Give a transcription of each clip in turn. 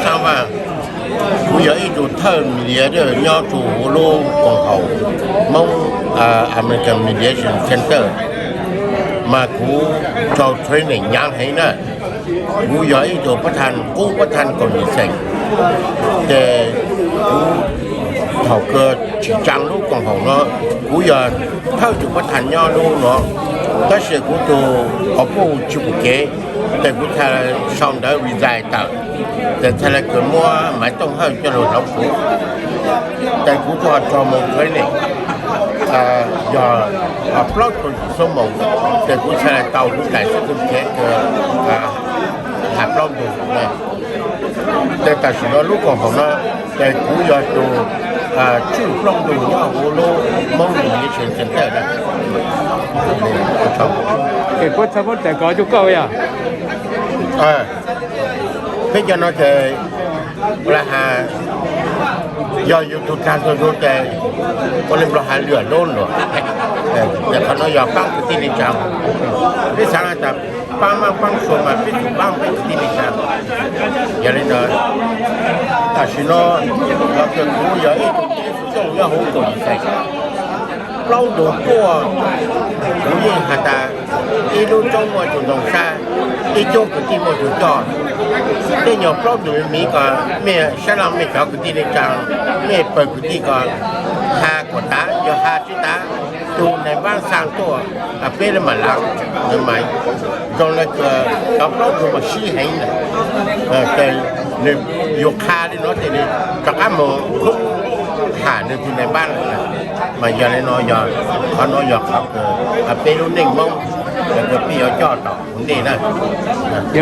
Xaab Vaaj, kuv yog ib tug thawj mediator nyob rua huv lub koom haum Moob American Mediation Center, mas kuv raug training nyaav heev na. Kuv yog ib tug pab thaj, qub pab thaj kaum yim xeem, ces kuv thaum kws tsim tsaa lub koom haum no, kuv yog thawj tug pab thaj nyob lub no, tab sis kuv tug quas puj tsi pum kev, ces kuv txhaj sau ntawv resign tawm, ces txhaj le kws muab Maiv Tooj Hawj coj lug hloov kuv. Ces kuv tau raug moog training yog plaub caug yim xuab moos, ces kuv txhaj le tau kuv daim certificate kws has plaub ntug. Ces tam sim no lub koom haum no, ces kuv yog tug tswj plaub ntug nyob huv lub Moob Mediation Center na. Puab txhaj muab daim ko rua koj yog? Peb cov no ces ua le has yog yus tug tag tug zug ces ua le Nplog has lwm lub luag, ces qhov no yog paab kwv tij neej tsaa. Peb xaav tas paab maaj paab sua mas peb tsum paab peb kwv tij neej tsaa. Yog le ntawd, tam sim no los kws kuv yog ib tug tib fwv tooj nyob huv kaum yim xeem, plaub ntug tuaj, kuv yeej has tas ib lub roob muaj tug ntoo sab, ib coob kwv tij muaj tug coj. Tej nyuag plaub ntug miv ko, mej sab laj mej cov kwv tij neej tsaa, mej pawg kwv tij ko, has kuas tas, yog has tsi tas, tug nais npaab xaa tuaj, peb le maam laav, nwg mas zoo le kws cov plaub ntug mas sib heev lawm, ces nwg yug qha le no ces nwg rov qaab moog khoob has nwg tug nais npaab lawm. Mas yog le no yog, qhov no yog qhov kws peb lub neej Moob kws peb yuav coj tom ua ntej na. Tus no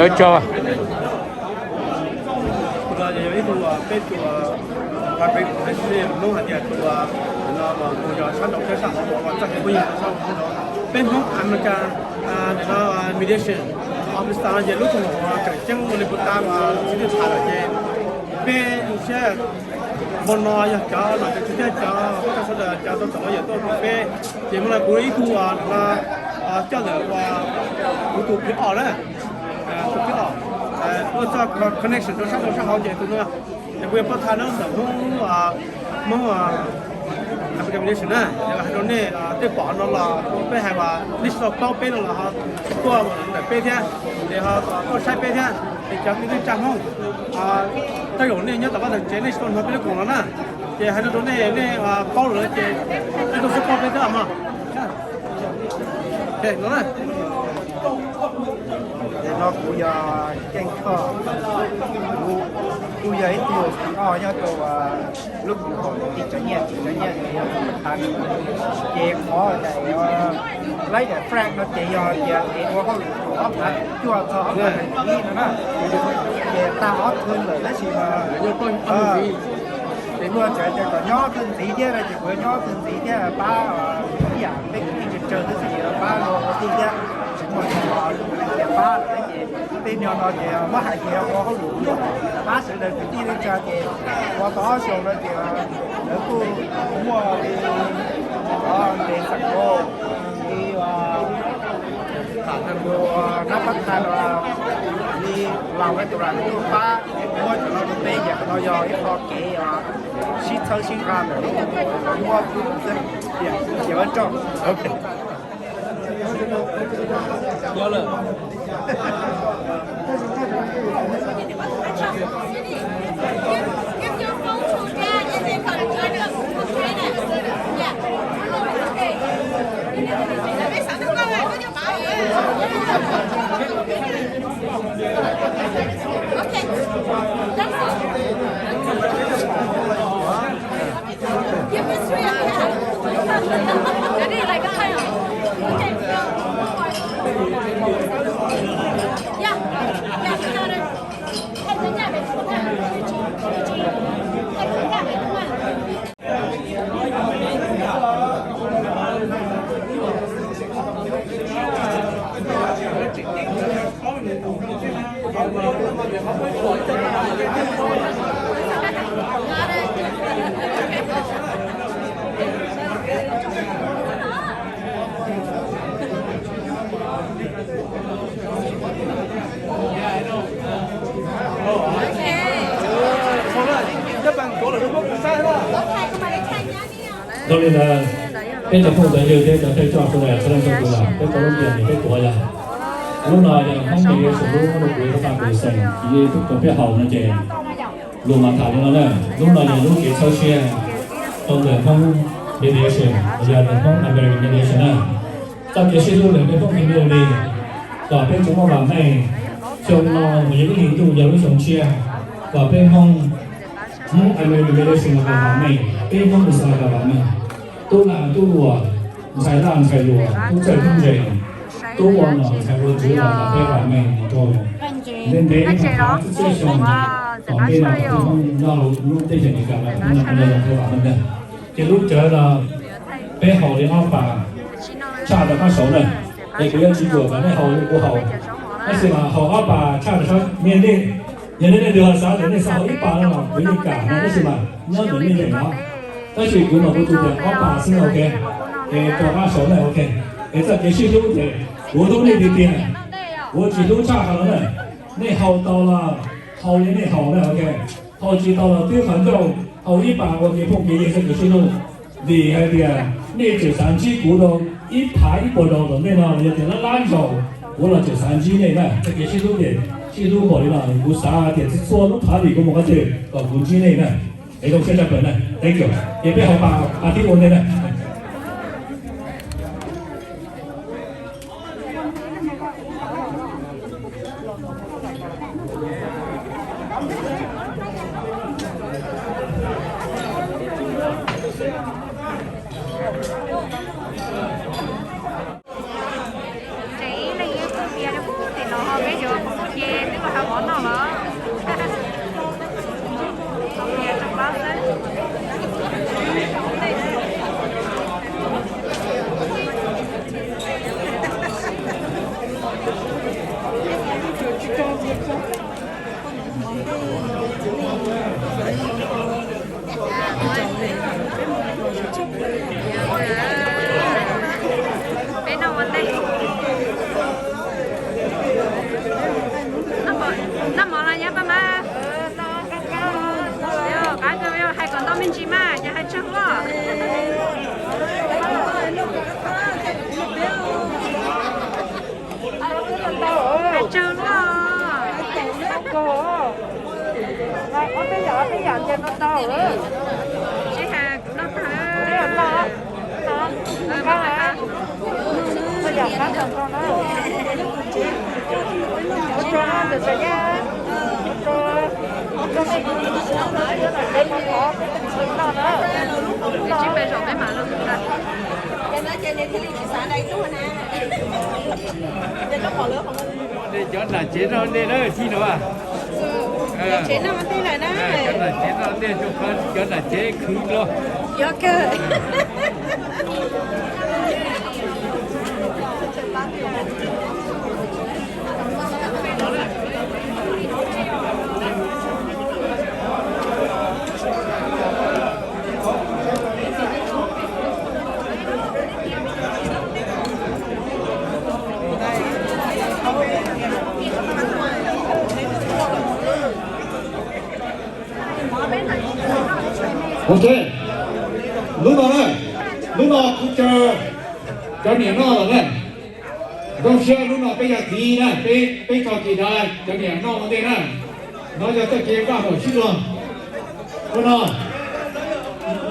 yog ib tug peb tus, Moob hais tias tus no tus yog sab nraud thiab sab hauv, txoj kev phooj ywg sab hauv. Peb Hmoob America no mediation office no ces lub koom haum tseem ceeb ua li puag ta txiv twb tham lawm ces peb siab hmo no yog cov nom tswv thiab cov koj sawv daws cov tau txais lawyer tuaj rau peb, ces muaj le kuv ib tug coj ntawm ua kuv tus phim os na, tus phim os ua txoj connection rau sab nraud sab hauv ces tus no ces kuv yuav pab tha nab ntawm Hmoob, Hmoob American Mediation na, ces hais rau nej tej pom no los peb hais uas nej tsis tau paub peb no los ho tuaj ntawm peb thiab, ces ho tuaj saib peb thiab, ces cov kwv tij neej tsaa Hmoob, tej zaum nej nyob tom vaj tom tsev nej tsis tau hnov peb lub koom no na, ces hais rau rau nej, nej paub lawm ces nej tuaj xub paub peb thiab mog. No, kuv yog Keej Khoj, kuv yog ib tug phim os nyob rau lub koom haum tij tsav nyiaj, tij tsav nyiaj ces yog tus pab tha. Ces qhov daim, laib daim flag no ces yog tias es ua hauj lwm ob phav cuaj txog ob phav nees nkaum ib no na, ces tag ob thwv lawm tab sis mas luag tseem tias kom nyob ob thwv ntxiv thiab no ces kuv yuav nyob ob thwv ntxiv thiab pab ib yam peb kwv tij tsawg tsawg xwb ces pab luag ua tij thiab tsis muaj tias pab lawm ces tej no no ces muab hais tias ua hauj lwm pab sawv daws kwv tij neej tsa ces ua tau ob xyoos no ces lawv kuj muaj li ntes xam nkaus li nab pab tha li laus tus lam tuaj pab muab cov no rau peb, yam no yog ib qho kev sib txhawb sib nqa ntawm lub koom haum muab xwb. Ces ua tsaug. Dhau li ntawd, peb cov phooj cov ywg thiab cov thawj coj sawv daws sawv daws txhua tus los peb tau lub ntias nws peb tuav yog lub no yog Hmoob Mediation, lub no kuv yuav tau pab kuv xeem, kuv yuav tau peb haus no ces lus mas tham li no na. Lub no yog lub kev txhawb siab rau ntawm Hmoob Mediation, yog ntawm Hmoob American Mediation na. Txoj kev sib hlub ntawm peb Hmoob community kom peb tsuas muaj vam meej, xyoo no mus yog ib hlis ntuj yog lub xyoo tshiab, kom peb Hmoob, Hmoob American Mediation los vam meej, peb Hmoob Muslim los vam meej, tub lam tub luam, ntxhais laj ntxhais luam, tub txawj tub ntse, tub ua nom ntxhais ua tswv los kom peb vam meej mus rau ntev ntev txhiab txhiab xyoo, kom peb no kom peb Hmoob nyob hauv lub teb chaws Amelikas no peb no peb no yog peb vam meej na. Ces lub cawv no peb haus li ob pas tshaj rau qab saud na, es kuv yuav tsis yuam kom nej haus li kuv haus, tab sis mas haus ob pas tshaj rau qab, nej, yog nej leej twg ho xav tias nej xav haus ib pas no los kuv yeej kam na, tab sis mas nyob ntawm nej nyeem no. Tab sis kuv mam kuv tus tias ob pas xwb na, ok, es rau qab saud na, ok. Es txoj kev sib hlub ces kuv hlub nej tiag tiag, kuv tsis hlub tshaj qhov no na. Nej haus tau los haus li nej haus na, ok. Haus tsis tau los twb qhov ncauj, haus ib pas ua kev phooj kev ywg txoj kev sib hlub. Vim hais tias nej tseem xav ntsib kuv rau ib phav ib puas zaus tom ntej no los yog tias lab lab zaus, kuv los tseem xav ntsib nej na. Txoj kev sib hlub ces sib hlub npaum li no, kuv xav tias txhua lub phav vim kuv mus qhov twg kom kuv ntsib nej na. Es zoo siab tshaj plaws na, thank you. Ces peb haus pas, pas thib ua ntej na. Tsev ib leeg ib tug tias li kuv tim no ho peb cov phooj ywg ces twb los hauv mov noj los. Tias tsoom pab xwb. Peb noj ua ntej. Noj mov los nyab paj mab. Qab kawg, hais kom ntau me ntsis mas, ces hais tsawg luaj. Hais tsawg luaj. Sib hais noj tag. Ua tsaug ntawm Xav Yaj, ua tsaug, ua tsaug nej, peb mus thov peb tus txiv noj na. Peb tsib peb zaum peb mam los ntag. Cov nam tsev noj ntej na, tij no. Cov nam tsev noj ntej, cov nam tsev khwv los. Ok, lub no na, lub no kuv caw cov niam noj lawm na. Zoo siab lub no peb yog txiv na, peb, peb tso kev dav cov niam noj ua ntej na. No yog txoj kev vaj huam sib luag. Ua no,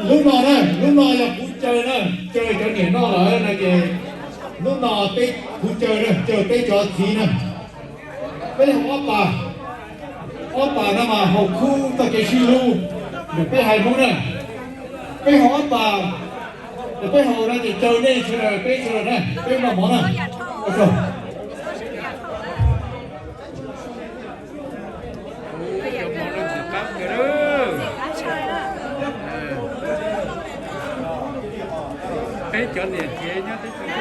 lub no na, lub no yog kuv caw na, caw cov niam noj lawm na ces lub no peb, kuv caw na, caw peb cov txiv na. Peb haus ob pas, ob pas no mas haum khub txoj kev sib hlub, peb hais Hmoob na. Peb haus ob pas, peb haus no ces caw nej sawv daws, peb sawv daws na, peb noj mov na. Ua tsaug. Peb cov niam tsev nyob teb chaws.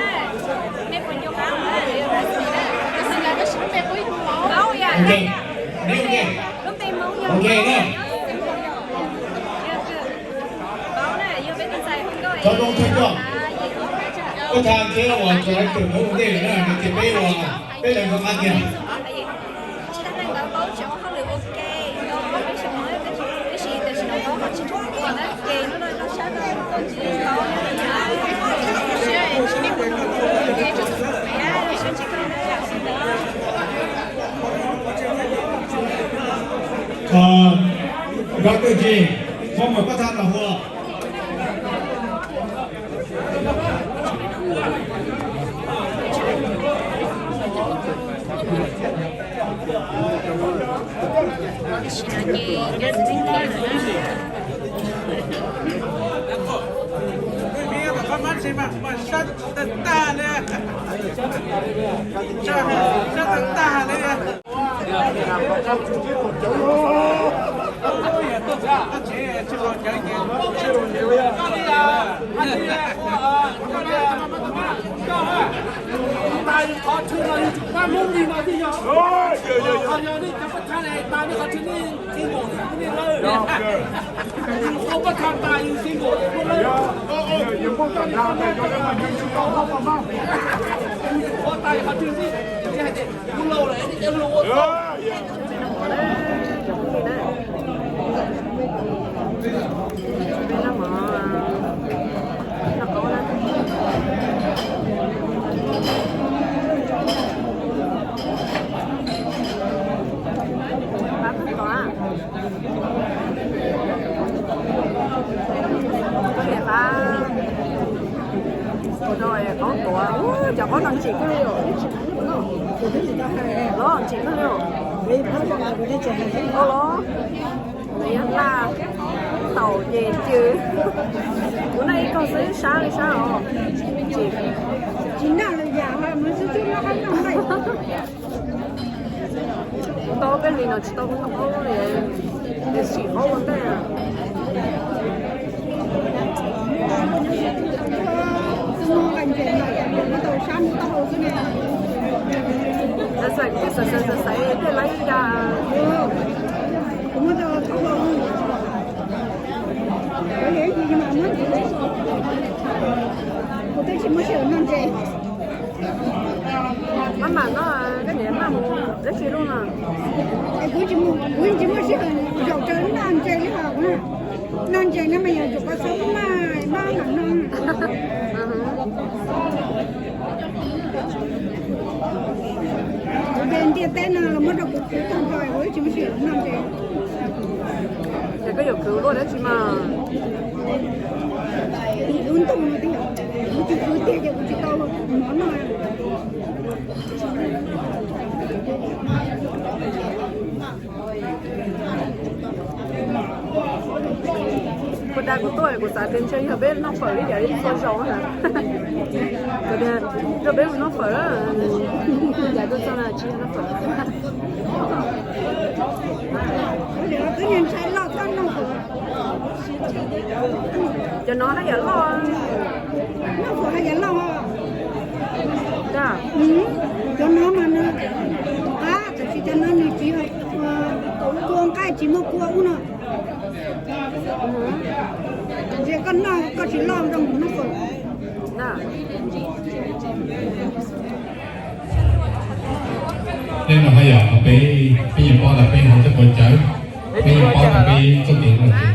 Ok, ok na. Cov zoo thawj coj, koj tham ntiav uas tsis hais tawm mus ua ntej lawm na, ces peb uas peb lees nkaus qab tiag. Doctor J, former Pathan Lahua. Qaub tuav, cov qaub no ntsim kawg li os. Los ntsim kawg li os. Los, los, laj, taum ces cw. Kuv noj ib kaug xwb sab li sab os. Tsis noj lwm yam, tsis noj qaub noj nqaij. Tau peb hlis no tsis tau qaub li, es sim qaub ua ntej. Xav xav xav xav tej laiv ib yam. Kuv twb tsis muaj sij hawm noj ntses. Maj mam noj, koj niam maj mus dab tsi lub no? Es kuv tsis, kuv tsis muaj sij hawm zaum raws noj ntses li os. Noj ntses no mas yog tsum koj xub maj maj mam noj. Kuv ces ntiaj teb no los muab rau kuv khwv tag nrho, kuv tsis muaj sij hawm noj ntses. Ces koj yuav khwv luaj dab tsi mas? Lub ntuj no twb yog kuv tsis khwv tiag ces kuv tsis tau mov noj. Kuv dag kuv tuaj kuv xav tias ntshe yog peb noj fawm li cas li txhua zaus na. Kuv tias rau peb mus noj fawm, cas tuaj txog no tsis noj fawm. Cov no haj yam loj. Noj fawm haj yam loj. Cov no mas, a, tab sis cov no nws tsis, kua nqaij tsis muaj kua ub no. Ntshe koj noj koj tsis loj zoo noj fawm. Tej no haj yam peb, peb yeej paub tas peb hauv tej quav cawv, peb yeej paub tas peb txoj kev no ces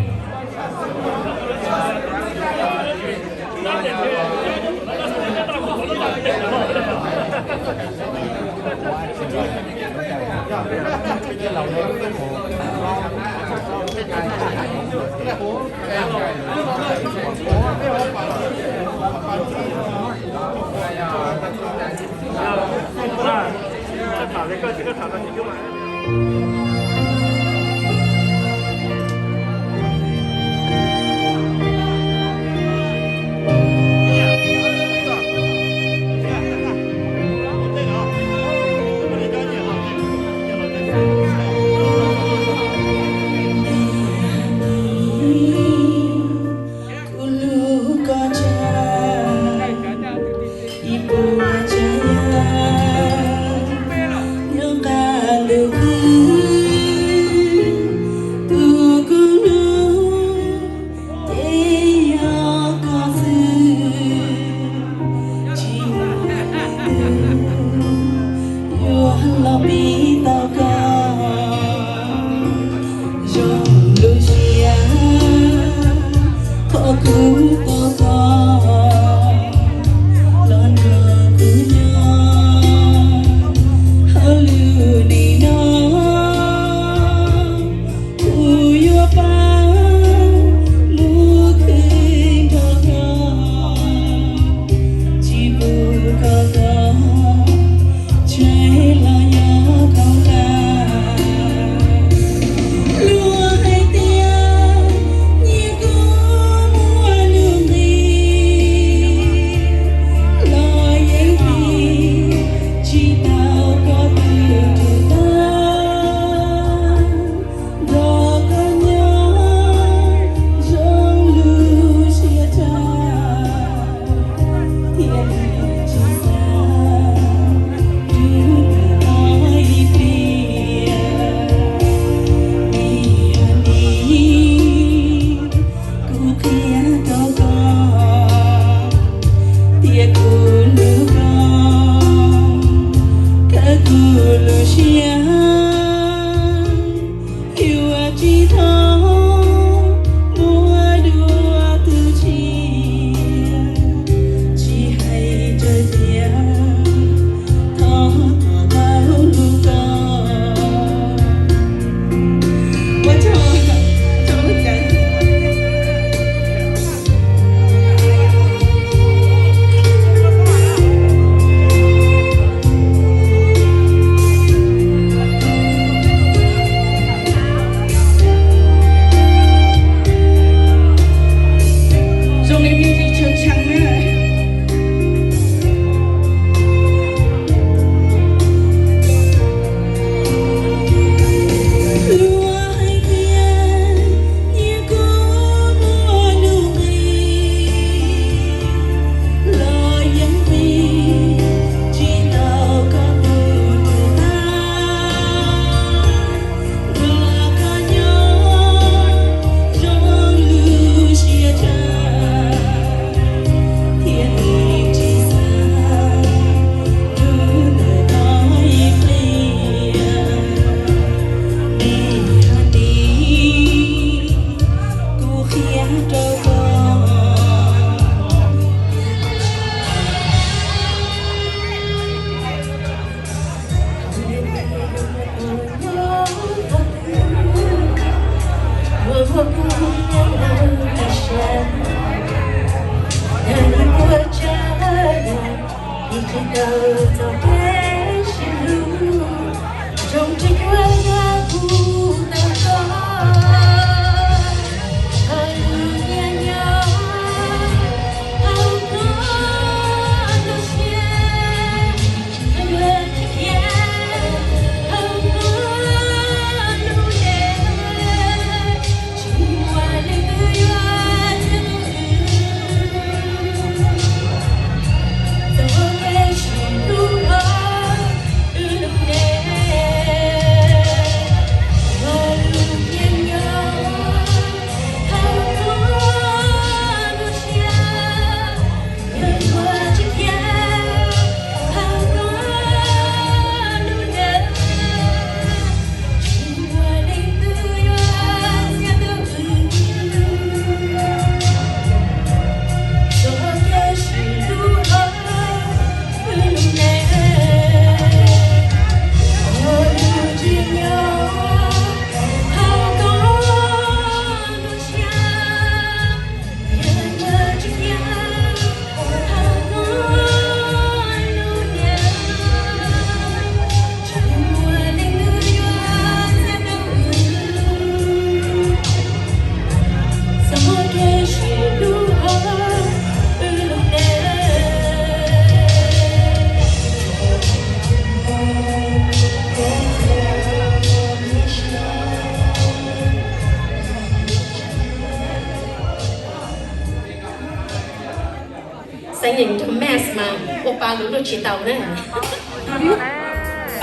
Nyeem nrog math mas ua pa lus luj tsis tau na.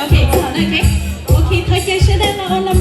Ok, txog na, ok. Ok, thov caw sawv daws los ua lom